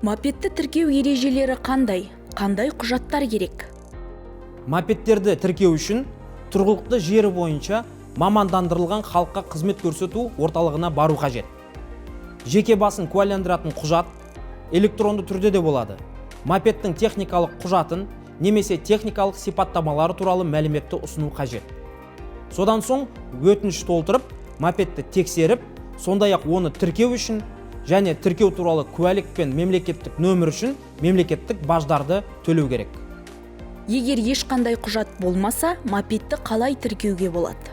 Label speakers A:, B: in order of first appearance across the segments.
A: Мопедті тіркеу ережелері қандай? Қандай құжаттар керек?
B: Мопедтерді тіркеу үшін тұрғылықты жері бойынша мамандандырылған халыққа қызмет көрсету орталығына бару қажет. Жеке басын куәландыратын құжат электронды түрде де болады. Мопедтің техникалық құжатын немесе техникалық сипаттамалары туралы мәліметті ұсыну қажет. Содан соң өтініш толтырып, мопедті тексеріп, сондай-ақ оны тіркеу үшін және тіркеу туралы куәлік пен мемлекеттік нөмір үшін мемлекеттік баждарды төлеу керек.
A: Егер ешқандай құжат болмаса, мопедті қалай тіркеуге болады?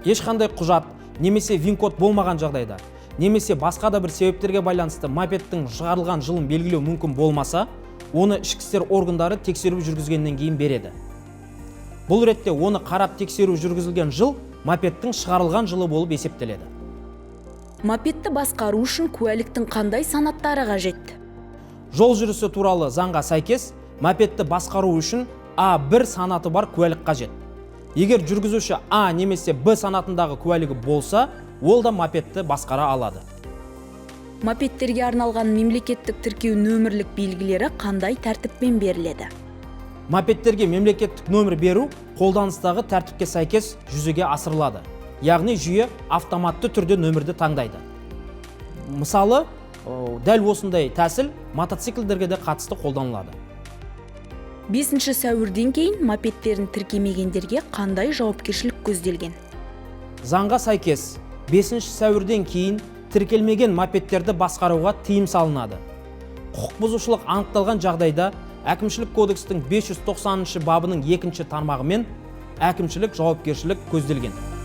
B: Ешқандай құжат немесе вин-код болмаған жағдайда немесе басқа да бір себептерге байланысты мопедтің шығарылған жылын белгілеу мүмкін болмаса, оны ішкі істер органдары тексеру жүргізгеннен кейін береді. Бұл ретте оны қарап тексеру жүргізілген жыл мопедтің шығарылған жылы болып есептеледі.
A: Мопедті басқару үшін куәліктің қандай санаттары қажет?
B: Жол жүрісі туралы заңға сәйкес, мопедті басқару үшін А1 санаты бар куәлік қажет. Егер жүргізуші А немесе Б санатындағы куәлігі болса, ол да мопедті басқара алады.
A: Мопедтерге арналған мемлекеттік тіркеу нөмірлік белгілері қандай тәртіппен беріледі?
B: Мопедтерге мемлекеттік нөмір беру қолданыстағы тәртіпке сәйкес жүзеге асырылады. Яғни жүйе автоматты түрде нөмірді таңдайды. Мысалы, дәл осындай тәсіл мотоциклдерге де қатысты қолданылады.
A: 5 сәуірден кейін мопедтерін тіркемегендерге қандай жауапкершілік көзделген?
B: Заңға сәйкес, 5 сәуірден кейін тіркелмеген мопедтерді басқаруға тыйым салынады. Құқық бұзушылық анықталған жағдайда әкімшілік кодекстің 590 бабының екінші тармағымен әкімшілік жауапкершілік көзделген.